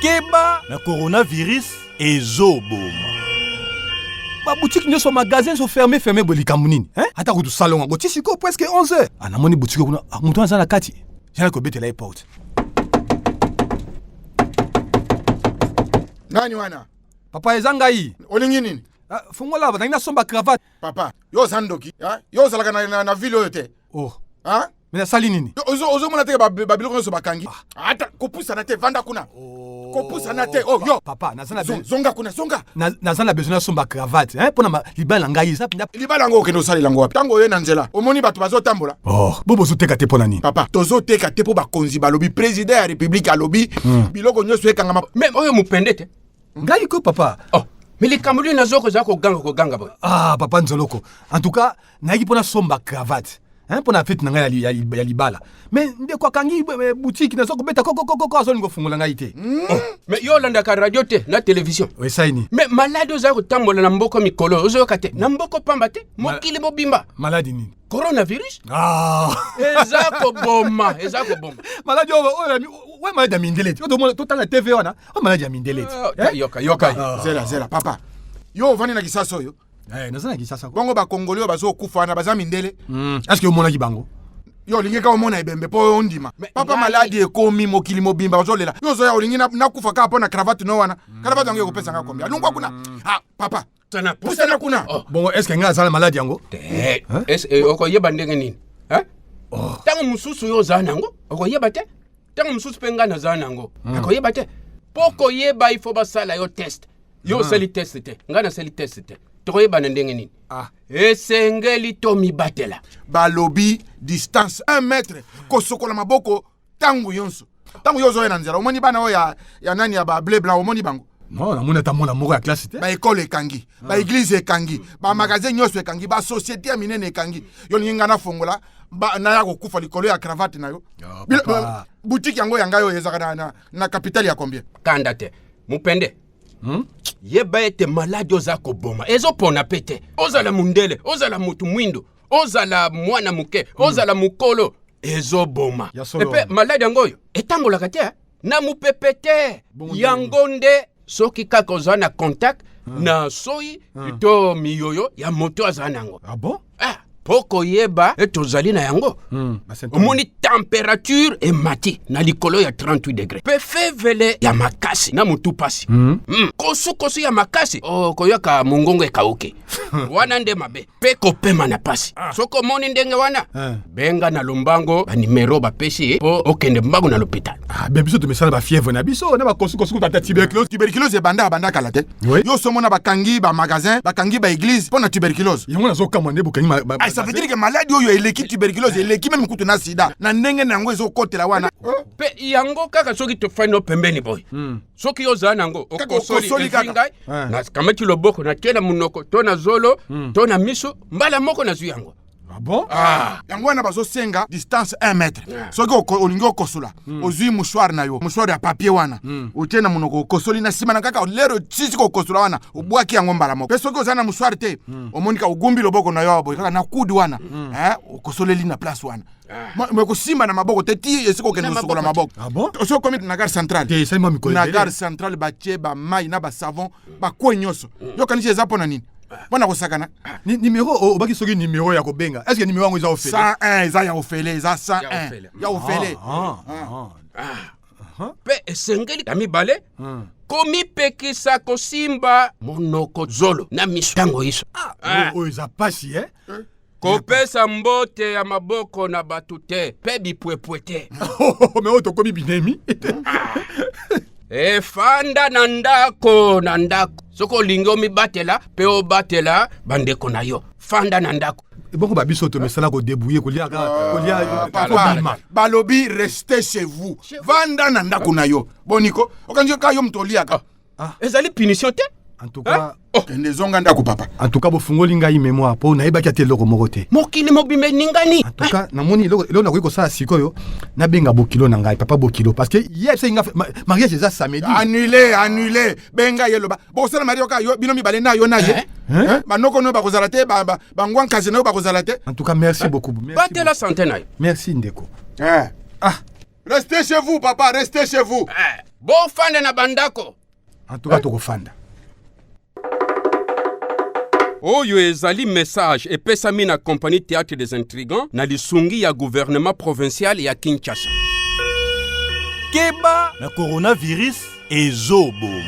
Keba na coronavirus ezoboma. Ba boutique nyonso, magasin nyonso fermé, fermé boye, likambo nini, hein? Ata kutu salon yango ti sikoyo presque 11 heures. Ah, namoni boutique kuna, ah, moto aza na kati. Jana kobetela ye porte. Nani wana? Papa, eza ngai. Olingi nini? Ah, fungola, nalingi nasomba cravate. Papa, yo oza ndoki, ah? Yo ozalaka na ville oyo te? Oh. Ah? Me nasali nini? Ozomona te babiloko nyonso bakangi? Ata kopusana te, vanda kuna. Kopusana te. Oh, yo. Papa, naza na Zonga kuna, zonga. Naza na besoin nasomba cravate, hein, mpona libala na ngai eza mpenza. Libala yango okende osalela yango wapi ntango oye na nzela omoni bato bazotambola? Oh, bo bozoteka te mpo na nini? Papa, tozoteka te mpo bakonzi balobi, président ya république alobi biloko nyonso ekangama. Me oyo mopende te? Ngai ko, papa. Oh, me likambo nini nazo kozala koganga koganga boye? Ah, papa Nzoloko, en tout cas nayaki mpo nasomba cravate, hein, mpo na fete na ngai ya libala. Mais ndeko akangi boutique, naza kobeta kokokokoko, azolinga ofungola ngai te. Oh, me yo olandaka radio te na télévision? Esai nini? Me maladi ozala kotambola na mboka mikolo, ozoyoka te? Na mboka pamba te, mokili mobimba. Maladi nini? Coronavirus. Ah. Eza koboma, eza koboma. Maladi oyo, oyo maladi ya mindele te. Oyo totanga TV wana, oyo maladi ya mindele te. Ah, Eh? Yoka, yoka. Ah. Zela, zela, papa. Yo ovandi na Kisasa oyo? Eh, naza na Kisasa ko. Bongo bakongoli oyo bazokufa wana baza mindele? Est ce que omonaki bango? Yo olingi kaka omona ebembe mpo ondima? Papa, maladi ekomi mokili mobimba, bazolela. Yo ozoya olingi nakufa kaka mpo na cravate no wana? Cravate yango ekopesa nga combien? Longwa kuna. Ah, papa. Tana. Pusana kuna. Oh. Bongo est ce que ngai aza na maladi yango? Te. Okoyeba ndenge nini, hein? Ntango mosusu yo oza nango, okoyeba te. Ntango mosusu mpe ngai naza nango, nakoyeba te. Mpo koyeba, ifo basala yo test. Yo osali test te, ngai nasali test te, tokoyebana ndenge nini? Ah. Esengeli tomibatela. Balobi distance 1 mètre, kosokola maboko ntango nyonso. Ntango yo ozoya na nzela, omoni bana oyo ya nani, ya ba bleu blanc, omoni bango? Non, namoni ata mwana moko ya classe te. Baekole ekangi, baeglize ekangi, bamagasin nyonso ekangi, basociété ya minene ekangi. Yo olingi ngai nafongola, naya kokufa likolo ya cravate na yo? Ah, papa. Boutique yango ya ngai oyo ezalaka na capitale ya combien? Kanda te, mopende. Yeba ete maladi oza koboma, ezopona pe te. Ozala mundele, ozala motu mwindo, ozala mwana moke, ozala mokolo, ezoboma. Ya solo. Epe maladi yango oyo etambolaka te, eh? Na mopepe te. Bongo Yango nde soki kaka oza na contact na soi to miyoyo ya moto aza nango. Ah bon? Ah, mpo koyeba ete ozali na yango, Basymptôme. omoni température emati na likolo ya 38 degré, mpe fevele ya makasi na motu pasi, kosukosu ya makasi, okoyoka mongongo ekauki, wana nde mabe, mpe kopema na pasi. Soki omoni ndenge wana, benga na lombango banimero bapesi mpo okende mbango na l'hôpital. Ah, ben biso tomesala bafièvre na biso na bakosukosu, kuta ata tuberculose. Tuberculose ebanda, abanda kala te. Oui. Yo osomona bakangi bamagasin, bakangi baeglise mpo na tuberculose. Yango nazokamwa nde bokangi Ah, ça veut dire que maladi oyo eleki tuberculose, eleki meme kutu na sida na ndenge na yango ezokotela wana. Mpe yango kaka soki tofandi no pembeni boye, soki yo ozala nango, Kaka okosoli, okosoli ezwi kaka. ngai, nakamati loboko, natie na monoko to na zolo to na miso, mbala moko nazwi yango. Ah bon? Ah. Yango wana bazosenga distance 1 mètre. Soki olingi okosola, ozwi mouchoir na yo, mouchoir ya papier wana, otie na monoko, okosoli, na nsima na kaka lero sisi kokosola wana, obwaki yango mbala moko. Mpe soki oza na mouchoir te, omoni ka ogumbi loboko na yo awa boye kaka na kudu wana, eh, okosoleli na place wana. Me kosimba na maboko te ti esika okende Na kosukola maboko. maboko. Ah bon? Soki okomi na gare centrale, Te, esali mwa mikolo na ebele. gare centrale batie bamai na basavon, bakwe nyonso. Yokanisi eza mpo na nini? Mpo na kosakana? Numéro obaki, soki numéro ya kobenga, est ce que numéro yango eza ofele? 101 eza ya ofele, eza 101. Ya ofele. Ya ofele. Ah, ah, ah. Mpe esengeli ya mibale, komipekisa kosimba monoko, zolo na miso ntango iso. Ah. Oyo eza pasi, eh? Kopesa mbote ya maboko na bato te mpe bipwepwe te. Me oyo tokomi binemi. Efanda na ndako, na ndako. Soki olingi omibatela mpe obatela bandeko na yo, fanda na ndako. Bongo babiso tomesala kodébrouiller, kolia kaka, kolia, Papa, kobima. Balobi reste chez vous, vanda na ndako na yo. Boniko okanisi kaka yo moto oliaka? Ezali punition te. En tout cas, Oh. Kende, zonga ndako, papa. En tout cas bofungoli ngai mémoire mpo nayebaki ata eloko moko te. Mokili mobimba eningani. En tout cas namoni eloko nakoki kosala sikoyo, nabenga bokilo na ngai, papa bokilo, parce que ye ayebisaki nga mariage eza samedi. Annulé, annulé. Benga ye, loba bokosala mari yoka yo bino mibale na yo na ye. Hein? Banoko no bakozala te, bangwankazi na yo bakozala te. En tout cas merci beaucoup, merci. Batela santé na yo. Merci, ndeko. Eh. Ah. Restez chez vous, papa, restez chez vous. Eh. Bofanda na bandako. En tout cas tokofanda. Oyo ezali message epesami na Compagnie Théâtre des Intrigants na lisungi ya gouvernement provincial ya Kinshasa. Keba na coronavirus ezoboma.